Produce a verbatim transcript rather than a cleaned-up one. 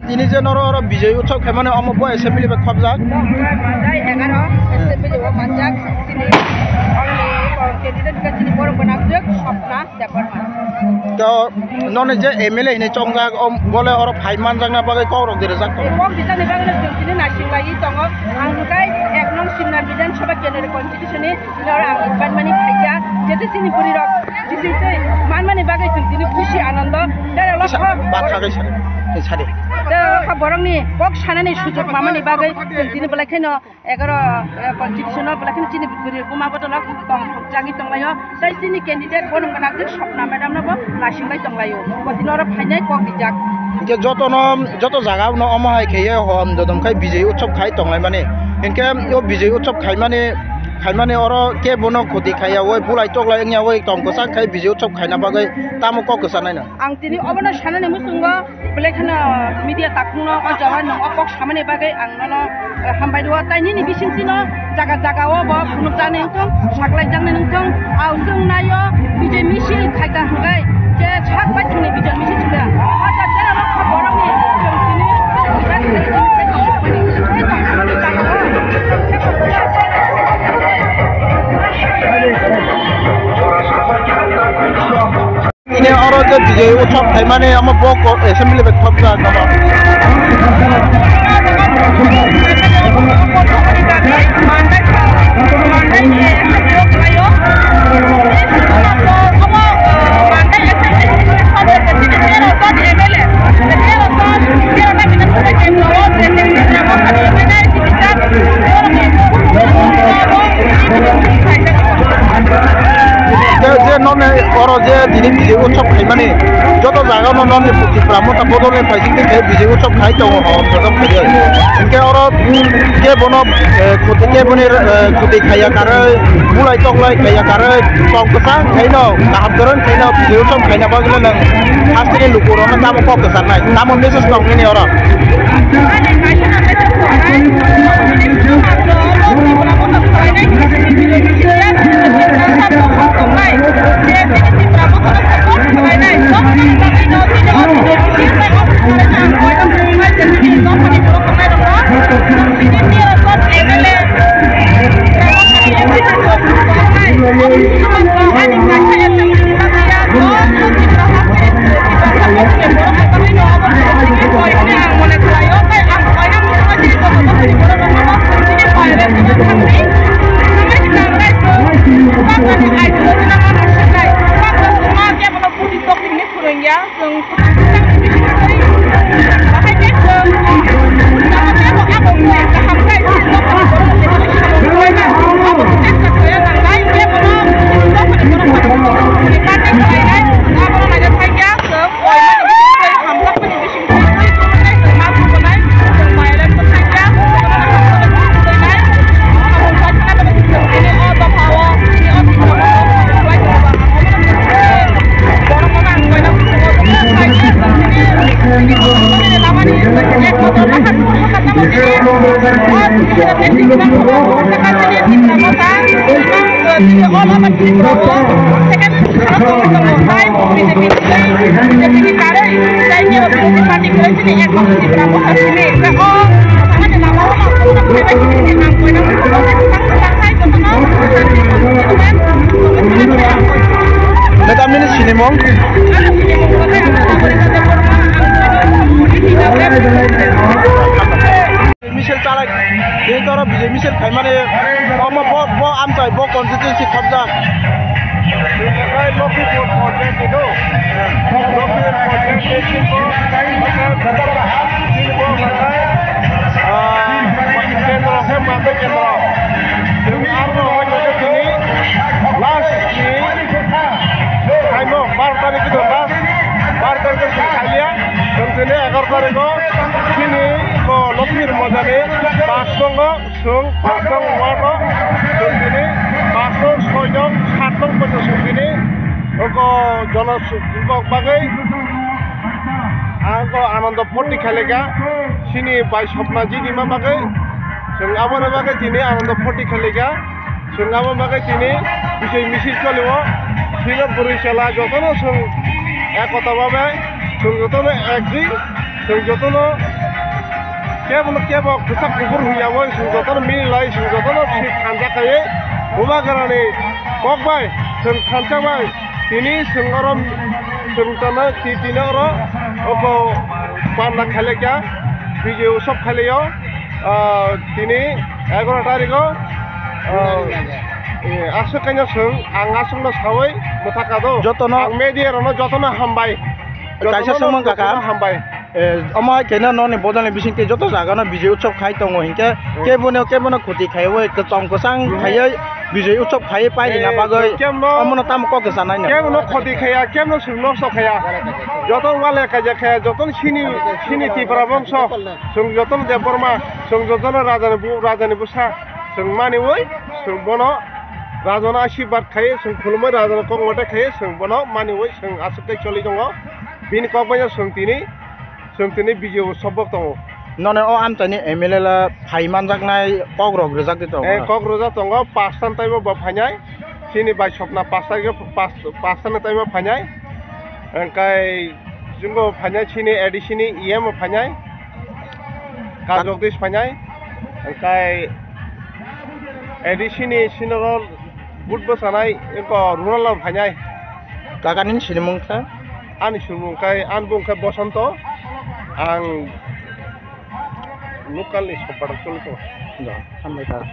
Tini je noro oro Bijay Utsav khaimani omo bo assembly bai khopjak. Tei egaroh assembly o manjak chini, ongni candidate khe chini borok gwnang jwk Swapna Debbarma. To noni je M L A hinwi chongjak, o bole oro phai manjakna bagwi kok rok de rwjak tongo. Kok rijani bagwi no chwng tini naising laiwi tongo. Ang hwnkhe ek nong Simna Bidhan Sabha Kendriya Constituency ni Oro ang manmani khaikha, jeto chini bwrwi rok bising twi manmani bagwi chwng tini khusi anondo. Tei oro kisa kha bat borok, kha khe sadi, khe sadi. Tei oro kha borokni kok sanani sujok mamani bagwi chwng tini belai kheno egaroh, eh, constitution o belai kheno chini bwrwi rok buma bodol o tong jagwi tonglaio. Tei chini candidate bono gwnang jwk Swapna madam no bo naising lai tonglaio. Bo tini oro phainai kok rijak. Hingke jotono, joto jaga no omo hai kheye hom dodom khai Bijay Utsav khai tonglaimani. Hingke o Bijay Utsav khaimani, khaimani oro kebono khoti khaiyaui, bulai toklai wngyaui tong kwchang khai Bijay Utsav khaina bagwi tamo kok kwchanai no? Ang tini obono sanani muchungo, belai kheno media takhukno o jora nwng o kok samani bagwi ang nono, eh, hambai rwo. Tai nini bisingtwino jaga jaga o bo phunukjaknai wngthung, saklaijaknai wngthung. Ang chwng naio, Bijay misil khaikha hwnkhe je sak bai thangni Bijay misil chwngya. Hata jera rok kha borokni chwng tini Ini oro je Bijay Utsav khaimani omo bo ko-, assembly bai khopjak omo. Je, je nokni oro je tini Bijay Utsav khaimani, joto jaga no nokni Tipra Motha bodol ni phaising twi khe Bijay Utsav khai tongo, hor bodol khai. Hinkhe oro kebono, eh, khoti, keboni, eh, khoti khaiya karwi, bulai toklai khaiya karwi, tong kwchang khaino, kaham kwrwng khaino, Bijay Utsav khaina bagwi no nwng hasteni lukurokno tamo kok kwcharnai, tamo message tong nini oro? Phwrwngya, chwng Madam, nini sinimung? Misil chalai, tei toro Bijay misil khaimani, omo bo, bo amchai, bo constituency khopjak. Longkipur constituency no? Longkipur constituency bo, bo, bo, bo, Birmojani pash tongo, chwng pash tong wato, chwng tini pash tong soi tong, sat tong poito chwng tini, oko jono chwng bagwi, ang ko Anando Photi khaileka, chini bai sopna jidima bagwi, chwng aboni bagwi tini Anando Photi khaileka. Chwng abo bagwi tini bijoy misil cholio. Chini bwrwi chwla jotono chwng ekota babe, chwng jotono agree, chwng jotono kebono kebo kwchak kuphur huya bai chwng jotono mili lai, chwng jotono si thansa khaiwi Bubagrani kok bai chwng thansa bai tini chwng oro chwng tana ti tini oro oko panna khailekya bijoy utsav khailaio. Ah, tini egaroh tarikh o, ah, eh, aswk kaino chwng, ang aswkno saui mwthakha do. Jotono ang media rokno jotono hambai. Jotono kaisa swngmung jotono kaka. Hambai. Eh, omo hai khe no nokni bodolni bisingtwi joto jagano bijoy utsav khai tongo hinkhe, hmm, kebono, kebono khoti khaiwi, kwtong kwchang, hmm, khaiwi bijoy utsav khaiwi pairina, eh, bagwi kemno, omono tamo kok kwchanai no? Kemno khoti khaiya, kemno chwng nosto khaiya. Joto wale kaijak khaiya, joto sini, sini Tipra bongso. Chwng jotono Debbarma, chwng jotono rajani bu-, rajani bwsa, chwng maniwi, chwng bono rajano ashirbad khai, chwng khulumwi rajano kok mote khai, chwng bono maniwi, chwng aswk khe choli tongo. Bini kok bai chwng tini, chwng tini bijoy utsav bo tongo. Noni o amchaini M L A la phai manjaknai kok rok rwjak di tongo. Eh, kok rwjak tongo, pasta ni taibo bo phainai. Chini bai sopna pasta, pas-, pasta ni taibo phainai. Engkai Jumbo phainai, chini A D C ni E M phainai, Kajok Dis phainai, engkai A D C ni sinoro vote bwchanai, engko rural o phainai. Kakani sinimung khe? Ani sinimung khe, ani bung khe Bosonto, ang local ni somphadak choli tongo. Ja, hambai kha.